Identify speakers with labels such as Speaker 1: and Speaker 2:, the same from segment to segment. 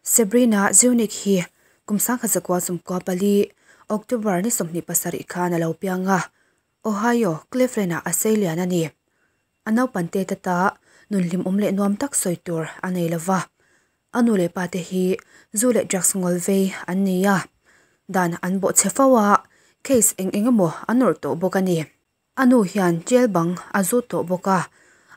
Speaker 1: Sabrina Zunich hi kum 1994 October ni 27 khan a lo piang a, Ohio, Cleveland-ah a seilian a ni. A naupan te ta ta nun hlimawm leh nuam tak sawi tur a nei lo va. A nu leh pa te hi zu leh drugs ngawl vei an ni a, dan an bawhchhe fo a, case eng eng emaw an awrh tawh bawk a ni. A nu hian jail bang a zut tawh bawk a,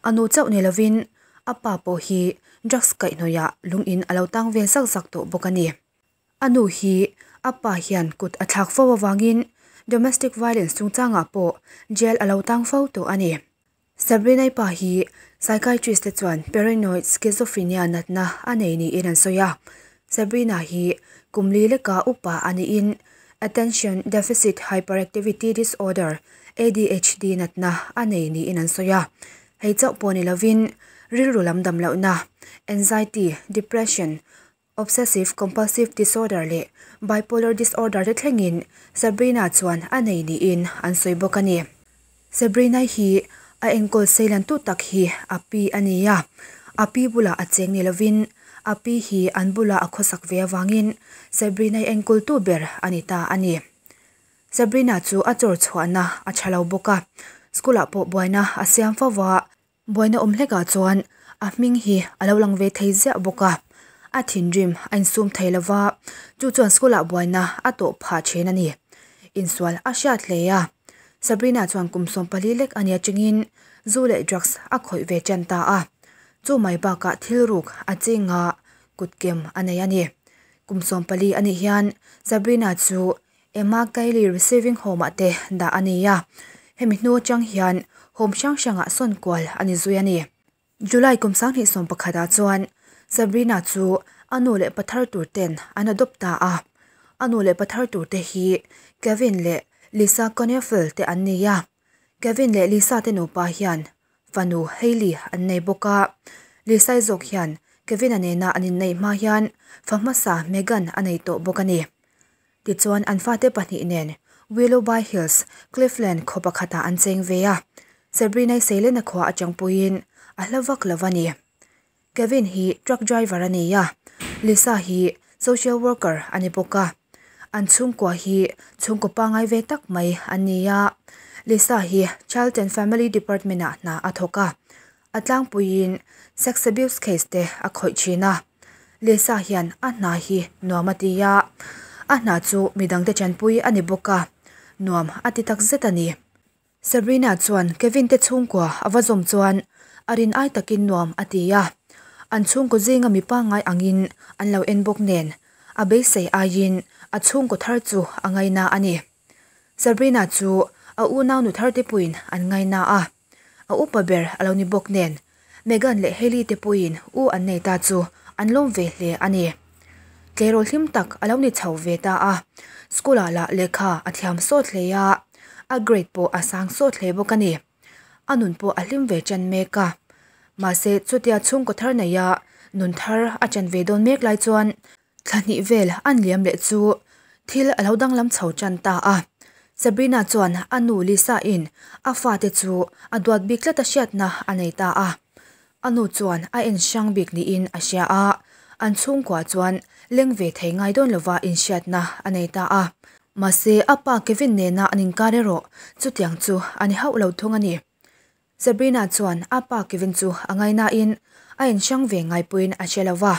Speaker 1: a nu chauh ni lovin a pa pawh hi drugs kaihhnawihah lungin a lo tang ve zak zak tawh bawk a ni. A nu hi a pa hian kut a thlak fo avangin domestic violence chungchangah pawh jail a lo tang fo tawh a ni. Sabrina-i pa hi psychiatrist te chuan paranoid schizophrenia natna a nei niin an sawi a. Sabrina hi kum li leka upa a niin attention deficit hyperactivity disorder, ADHD, natna a nei niin an sawi a. Hei chauh pawh ni lovin rilru lam dam lohna, anxiety, depression, obsessive compulsive disorder leh bipolar disorder te thlengin Sabrina chuan a nei niin an sawi bawk a ni. Sabrina hi a enkawl seilantu tak hi a pi a ni a, a pi bulah a cheng ni lovin a pi hi an bulah a khawsak ve avangin Sabrina-i enkawltu ber a ni ta a ni. Sabrina chu a chawr chhuahna a tha lo bawk a, school-ah pawh buaina a siam fo va, Buaina awm hlekah chuan a hming hi a lo lang ve thei ziah bawk a, a thinrim a insum thei lo va, chu chuan school-ah buaina a tawh phah thin a ni. Insual a hriat hle a, Sabrina chuan kum 14 lek a nia chungin zu leh drugs a khawih ve tan ta a, chu mai bakah thil ruk a chinga kutkem a nei a ni. Kum 14 a nih hian Sabrina chu Emma Kiley Receiving Home-ah te dah a ni a, hemi hnu atang hian home hrang hrangah sawn kual a ni zui a ni. July kum 2011 ah chuan Sabrina chu a nu leh pathar tur ten an adopt ta a, a nu leh pathar tur te hi Kevin leh Lisa Coniafel te an ni a, Kevin leh Lisa te nupa hian fanu Hailey an nei bawk a, Lisa-i zawk hian Kevin-a nena an inneih hma hian fa hmasa Megan a nei tawh bawk a ni. Tichuan an fate pahnih nen Willoughby Hills, Cleveland khaw pakhatah an cheng ve a, Sabrina-i Seilena khua atang puiin a hla vak lo a ni. Kevin hi truck driver a ni a, Lisa hi social worker a ni bawk a. An chhungkua hi chhungkaw pangngai ve tak mai an ni a, Lisa hi Child and Family Department-ah hna a thawk a, a tlangpuiin sex abuse case te a khawih thin a. Lisa hian a hna hi nuam a ti a, a hna chu midangte chanpui a ni bawk a, nuam a ti tak zet a ni. Sabrina chuan Kevin te chhungkua a va zawm chuan a rin ai takin nuam a ti a, an chhungkaw zinga mi pangngai angin an lo en bawk nen a beisei aiin a chhungkaw thar chu a ngaina a ni. Sabrina chu a unau nu thar te puiin an ngaina a. A upa ber a lo ni bawk nen, Megan leh Hailey te pawhin u an nei ta chu an lawm ve hle a ni. Tleirawl hlim tak a lo ni chho ve ta a, school ah lah lehkha a thiam sawt hle a, a grade pawh a sang sawt hle bawk a ni. A nun pawh a hlim ve ṭan mek a. Mahse chutia chhungkaw thar neia nun thar a ṭan ve dawn mek lai chuan Thla hnih vel an liam leh chu thil a lo danglam chho tan ta a. Sabrina chuan a nu Lisa-in a fate chu a duat bik tlat a hriatna a nei ta a. A nu chuan a en hrang bik niin a hria a, an chhungkua chuan leng ve thei ngai dawn lova inhriatna a nei ta a. Mahse a pa Kevin nena an inkar erawh chutiang chu a ni hauh lo thung a ni. Sabrina chuan a pa Kevin chu a ngainain a enhrang ve ngaipuiin a hre lova.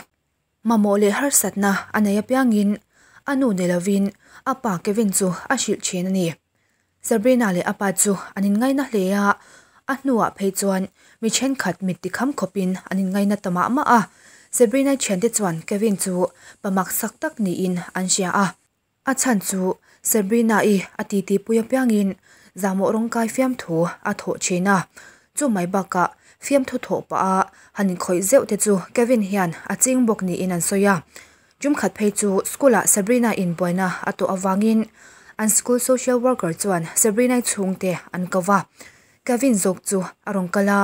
Speaker 1: Mamawh leh harsatna a nei apiangin a nu ni lovin a pa Kevin chu a hrilh thin a ni. Sabrina leh a pa chu an inngaina hle a, a hnuah phei chuan mi thenkhat mit tikham khawpin an inngaina ta mah mah a. Sabrina-i thiante chuan Kevin chu pa maksak tak niin an hria a. A chhan chu Sabrina-i a titi pui apiangin zahmawh rawngkai fiamthu a thawh thin a, chu mai bakah fiamthu thawh pah a han inkhawih zeuh te chu Kevin hian a ching bawk niin an sawi a. Tum khat phei chu school-ah Sabrina inbuaina a tawh avangin an school social worker chuan Sabrina-i chhungte an ko va. Kevin zawk chu a rawn kal a,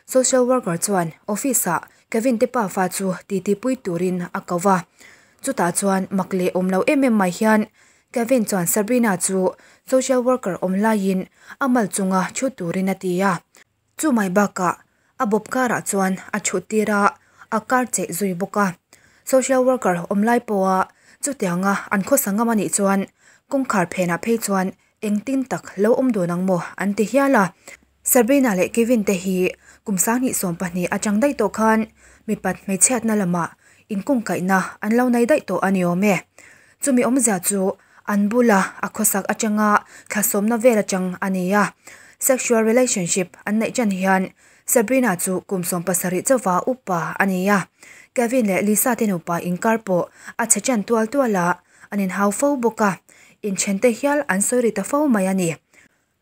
Speaker 1: social worker chuan office-ah Kevin te pafa chu titi pui turin a ko va. Chutah chuan mak leh awm lo em em mai hian Kevin chuan Sabrina chu social worker awm laiin a mal chunga thu turin a ti a. Chu mai bakah a bawp karah chuan a thut tir a, a kar cheh zui bawk a. Social worker awm lai pawha chutianga an khawsa ngam a nih chuan kawngkhar phenah phei chuan engtin tak lo awm dun ang maw an ti hial a. Sabrina leh Kevin te hi kum 2012 atang daih tawh khan mipat hmeichhiatna lamah inkungkaihna an lo nei daih tawh a ni awm e. Chumi awmzia chu an bula a khawsak atanga thla sawmna vel atang a ni a. Sexual relationship an neih chan hian Sabrina chu kum 17 chauha upa a ni a. Kevin leh Lisa te nupa inkar pawh a chhe chan tual tual a, an inhau fo bawk a, inthen te hial an sawi ri ta fo mai a ni.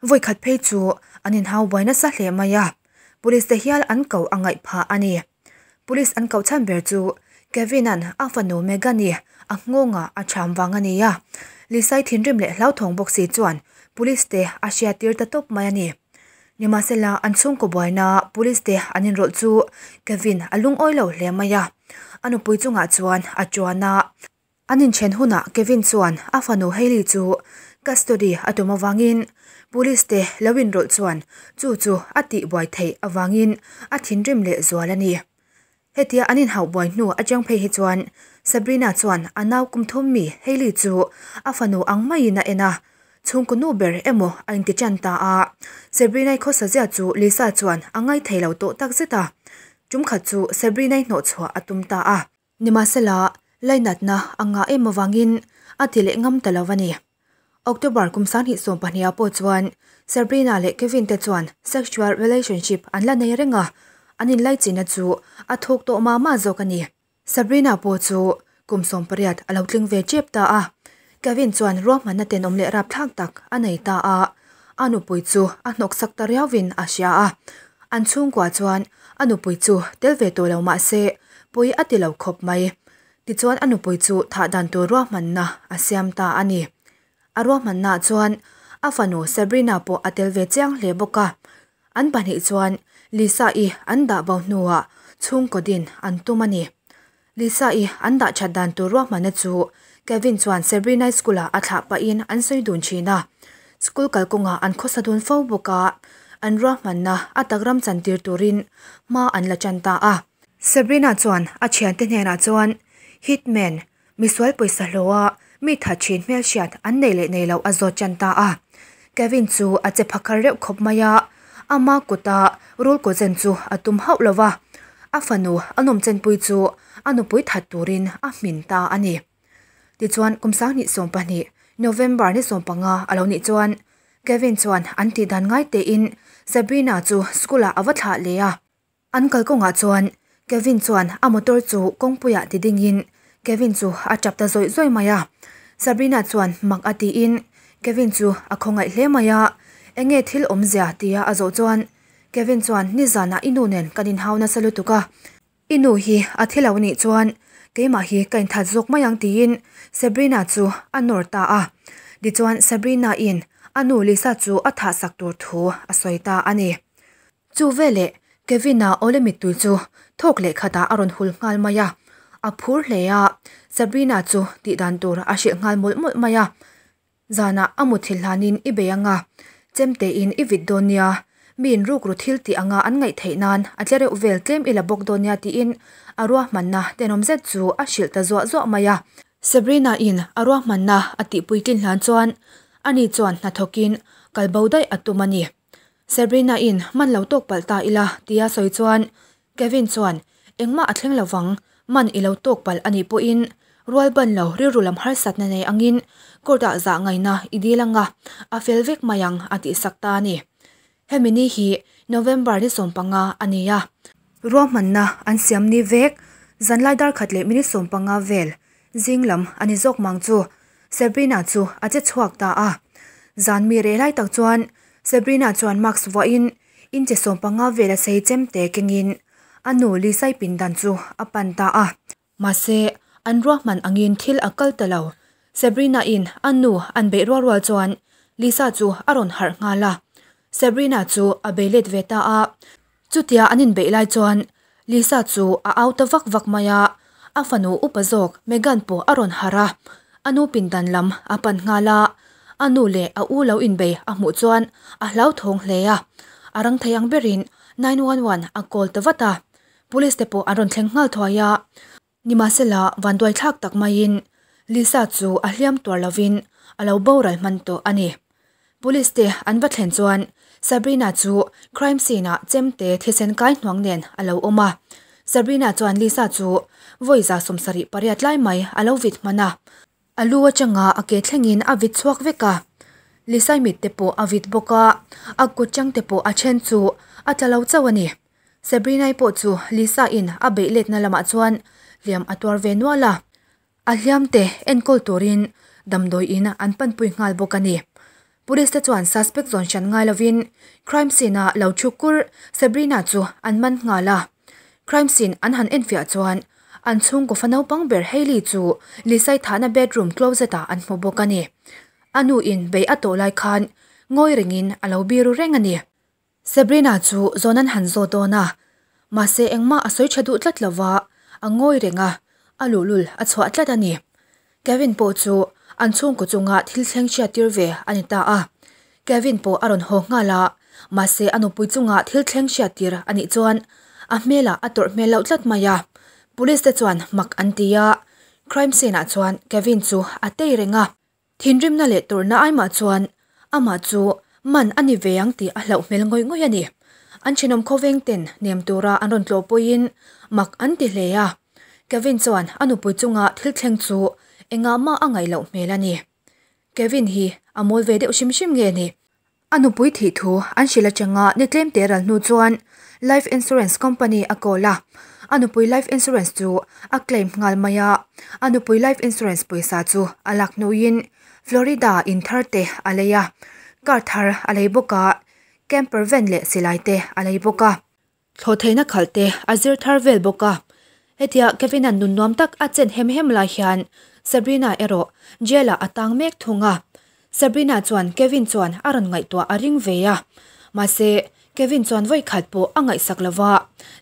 Speaker 1: Vawi khat phei chu an inhau buai nasa hle mai a, police te hial an koh a ngaih phah a ni. Police an koh chhan ber chu Kevin-a'n a fanu Megan-i a nghawngah a cham vang a ni a, Lisa-i thinrim leh hlauthawng bawk si chuan police te a hriattir ta tawp mai a ni. Nimahsela an chhungkaw buaina police te an inrawlh chu Kevin a lungawi lo hle mai a, a nupui chungah chuan a tuan a. An inthen hunah Kevin chuan a fanu Hailey chu custody a tum avangin police te lo inrawlh chuan chu chu a tihbuai theih avangin a thinrim leh zual a ni. Hetia an inhauh buai hnu atang phei hi chuan Sabrina chuan a nau kum thum mi Hailey chu a fanu ang maiin a en a, chhungkaw nu ber emaw a inti tan ta a. Sabrina-i khawsa zia chu Lisa chuan a ngaithei lo tawh tak zet a, tum khat chu Sabrina-i hnawhchhuah a tum ta a. Nimahsela, lainatna a ngah em avangin a ti leh ngam ta lo a ni. October kum 2020 ah pawh chuan Sabrina leh Kevin te chuan sexual relationship an la nei reng a, an inlaichinna chu a thuk tawh mah mah zawk a ni. Sabrina pawh chu kum 18 a lo tling ve tep ta a, Kevin chuan ruahmanna tenawm leh rapthlak tak a nei ta a, a nupui chu a hnawksak ta riauvin a hria a. An chhungkua chuan a nupui chu tel ve tawh lo mah se pawi a ti lo khawp mai. Tichuan a nupui chu thah dan tur ruahmanna a siam ta a ni. A ruahmannaah chuan a fanu Sabrina pawh a tel ve chiang hle bawk a. An pahnih chuan Lisa-i an dah bo hnuah chhungkaw din an tum a ni. Lisa-i an dah that dan tur ruahmanna chu Kevin chuan Sabrina-i school-ah a thlah pahin an sawi dun thin a. School kalkawngah an khawsa dun fo bawk a, an ruahmanna a takram chantir turin hma an la tan ta a. Sabrina chuan a thiante hnenah chuan Hitman, misual pawisa hlawha mi tha thin hmelhriat an nei leh nei loh a zawt tan ta a. Kevin chu a che phakar reuh khawp mai a, ama kuta rul kawzen chu a tum hauh lo va, a fanu a nawmchenpui chu a nupui that turin a hmin ta a ni. Tichuan kum 2020 November ni 15 a lo nih chuan Kevin chuan an tih dan ngai tein Sabrina chu school-ah a va thlah leh a. An kalkawngah chuan Kevin chuan a motor chu kawngpuiah ti dingin Kevin chu a tap ta zawih zawih mai a. Sabrina chuan mak a tiin Kevin chu a khawngaih hle mai a, enge thil awmzia tia a zawh chuan Kevin chuan nizanah i nu nen kan inhau nasa lutuk a, i nu hi a thi lo nih chuan keimah hi ka inthat zawk mai ang tiin Sabrina chu a nawr ta a. Tichuan Sabrina in a nu Lisa chu a thahsak tur thu a sawi ta a ni. Chu veleh Kevin-a awle mittui chu thawk leh khatah a rawn hul nghal mai a, a phur hle a, Sabrina chu tih dan tur a hrilh nghal mawlh mawlh mai a. Zanah a muthilh hlanin i bei anga, chemtein i vit dawn nia, miin rukru thil tih anga an ngaih theih nan a tle reuh vel tlem i la bawk dawn nia tiin a ruahmanna tenawm zet chu a hrilh ta zuah zuah mai a. Sabrina-in a ruahmanna a tihpuitlin hlan chuan ani chuan hnathawkin kalbo daih a tum a ni. Sabrina-in man lo tawk palh ta ila tia sawi chuan Kevin chuan engmah a thleng lovang, man i lo tawk palh a nih pawhin rual ban lo rilru lam harsatna nei angin court-ah zah ngaihna i dil anga a fel vek mai ang a tihsak ta a ni. Hemi ni hi November ni 15 a ni a. Ruahmanna an siam ni vek, zanlai dar khat leh minute 15 vel zing lam a ni zawk mang chu Sabrina chu a che chhuak ta a. Zan mi reh lai tak chuan Sabrina chuan mask vuahin inche 15 vel a sei chem te kengin a nu Lisa-i pindan chu a pan ta a. Mahse, an ruahman angin thil a kal ta lo. Sabrina-in a nu an beih rual rual chuan Lisa chu a rawn harh nghal a. Sabrina chu a bei let ve ta a. Chutia an inbeih lai chuan Lisa chu a au ta vak vak mai a, a fanu upa zawk Megan pawh a rawn harh a, a nu pindan lam a pan nghal a, a nu leh a u lo inbei a hmuh chuan a hlauthawng hle a, a rang thei ang berin 911 a call ta vat a, police te pawh an rawn thleng nghal thuai a. Nimahsela vanduai thlak tak maiin Lisa chu a hliam tuar lovin a lo boral hman tawh a ni. Police te an va thlen chuan Sabrina chu crime scene ah chemte thisen kai hnuang nen a lo awm a. Sabrina chuan Lisa chu vawi 78 lai mai a lo vit hman a. A lu atanga a ke thlengin a vit chhuak vek a. Lisai mit te pawh a vit bawk a, a kut chang te pawh a then chu a tla lo chauh a ni. Sabrina-i pawh chu Lisa in a beih letna lamah chuan hliam a tuar ve nual a. A hliam te enkawl turin damdawi in an panpui nghal bawk a ni. Police te chuan suspect zawn hran ngai lovin crime scene a lo thu kur Sabrina chu an man nghal a. Crime scene an han enfiah chuan an chhungkaw fa naupang ber Hailey chu Lisai thahna bedroom closet ah an hmu bawk a ni. A nu in bei a tawh lai khan ngawi rengin a lo biru reng a ni. Sabrina chu zawn an han zawt dawn a, mahse engmah a sawi tha duh tlat lova, a ngawi reng a, a luhlul a chhuah tlat a ni. Kevin pawh chu an chhungkaw chunga thil thleng hriattir ve a ni ta a. Kevin pawh a rawn haw nghal a, mahse a nupui chunga thil thleng hriattir a nih chuan a hmelah a tawrh hmel loh tlat mai a. Police te chuan mak an ti a, crime scene ah chuan Kevin chu a tei reng a. Thinrimna leh tawrhna aimah chuan amah chu man a ni ve ang tih a hlauh hmel ngawih ngawih a ni. An thenawm khawveng ten nem tura an rawn tlawh pawhin mak an ti hle a. Kevin chuan a nupui chunga thil thleng chu engah mah a ngaih loh hmel a ni. Kevin hi a mawl ve deuh hrim hrim nge ni? A nupui thih thu an hrilh atanga ni tlem te ral hnu chuan life insurance company a call a, a nupui life insurance chu a claim nghal mai a, a nupui life insurance pawisa chu a lak hnuin Florida in thar te a lei a, car thar a lei bawk a, camper van leh silai te a lei bawk a. Thlawhtheihna khalh te a zir thar vel bawk a. Hetia Kevin-a'n nun nuam tak a chen hem hem lai hian Sabrina erawh jail-ah a tang mek thung a. Sabrina chuan Kevin chuan a rawn ngaihtuah a ring ve a. Mahse, Kevin chuan vawikhat pawh a ngaihsak lo va,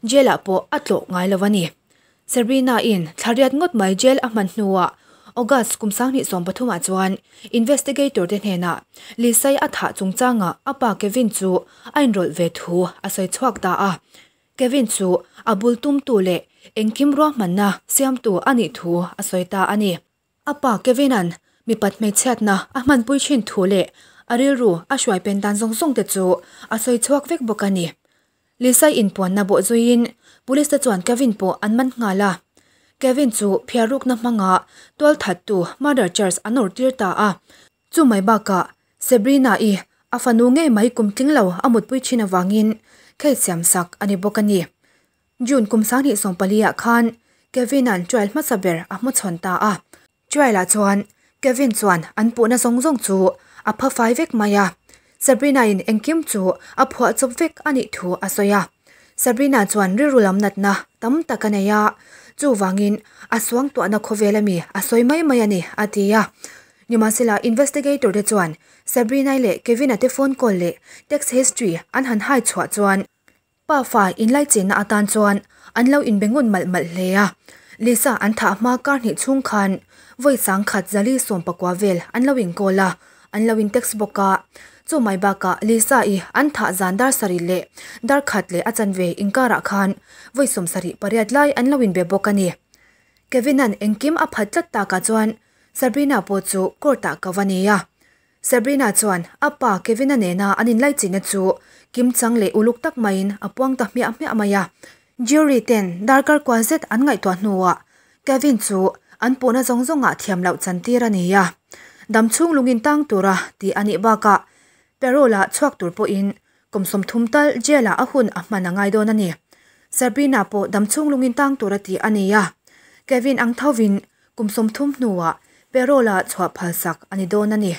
Speaker 1: jail-ah pawh a tlawh ngai lo a ni. Sabrina-in thla riat ngawt mai jail a hman hnuah August kum 2013 ah chuan investigator te hnenah Lisai a thah chungchangah a pa Kevin chu a inrawlh ve thu a sawi chhuak ta a. Kevin chu a bul tumtu leh engkim ruahmanna siamtu a nih thu a sawi ta a ni. A pa Kevin-a'n mipat hmeichhiatna a hmanpui thin thu leh a rilru a hruai pen dan zawng zawng te chu a sawi chhuak vek bawk a ni. Lisai inpuanna bawh zuiin Police te chuan Kevin pawh an man nghal a. Kevin chu phiarrukna hmanga tualthattu murder charge an awrtir ta a. Chu mai bakah Sabrina-i a fanu ngei mai kum tling lo a mutpui thin avangin case siam sak a ni bawk a ni. June kum 2014 ah khan Kevin-a'n trial hmasa ber a hmachhawn ta a. Trial-ah chuan Kevin chuan an puhna zawng zawng chu a pha fai vek mai a, Sabrina-in engkim chu a phuah chawp vek a nih thu a sawi a. Sabrina chuan rilru lam natna tam tak a nei a, chuvangin a suangtuahna khawvel ami a sawi mai mai a ni, a ti a. Nimahsela investigator te chuan Sabrina-i leh Kevin-a te phone call leh text history an han hai chhuah chuan, Pa fa inlaichenna atan chuan an lo inbe ngun malh malh hle a. Lisa an thah hma kar hnih chhung khan vawi 1419 vel an lo inkawl a, an lo intext bawk a. Chu mai bakah Lisa-i an thah zan dar sarih leh dar khat leh a chanve inkarah khan vawi 78 lai an lo inbe bawk a ni. Kevin-a'n engkim a phat tlat takah chuan Sabrina pawh chu court-ah ka va nei a. Sabrina chuan a pa Kevin-a nena an inlaichinna chu kimchang leh uluk tak maiin a puang ta hmiah hmiah mai a. Jury ten darkar kual zet an ngaihtuah hnuah Kevin chu an puhna zawng zawngah thiam loh chantir a ni a. Damchhung lungin tang tura tih a nih bakah parole-ah chhuak tur pawhin kum 30 tal jail-ah a hun a hman a ngai dawn a ni. Sabrina pawh damchhung lungin tang tura tih a ni a. Kevin ang thovin kum 30 hnuah parole-ah chhuah phalsak a ni dawn a ni.